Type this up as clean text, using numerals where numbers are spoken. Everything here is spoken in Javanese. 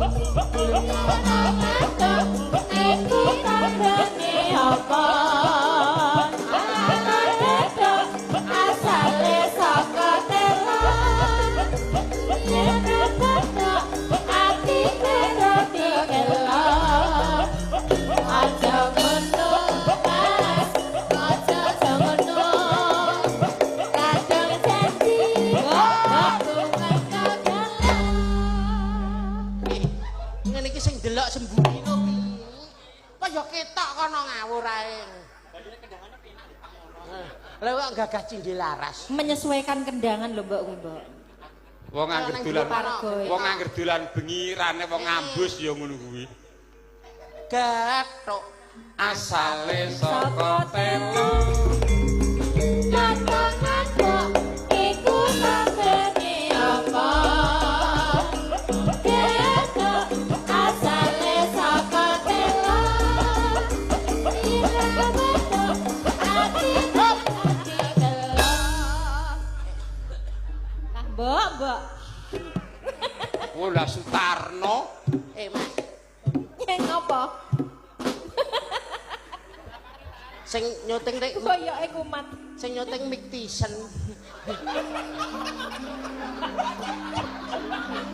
Ngaduk iku tandane apa? Ngaduk asale saka telo. Yen kepethuk ati dadi gelo. Aja ngono Mas, aja ngono. Kadung janji aku mengko gelo. Ngene iki sing delok semburi kok piye? Apa ya ketok kono ngawur ae. Lah kok gagah cindhe laras. Menyesuaikan kendangan lho, Mbok kuwi, Mbok. Wong angger dolan Pargo. Wong angger dolan bengi rane wong ngambus ya ngono kuwi. Gathuk Asale saka telo. Ngaduk-ngaduk iku tandane apa? Gathuk asale saka telo. Yen kepethuk ati dadi gelo. Lah, Mbok, Mbok. Oh lah Sutarno. Eh Mas, Yen ngopo? Sing nyuting nek Koyoke kumat. Sing nyuting Mick Tyson.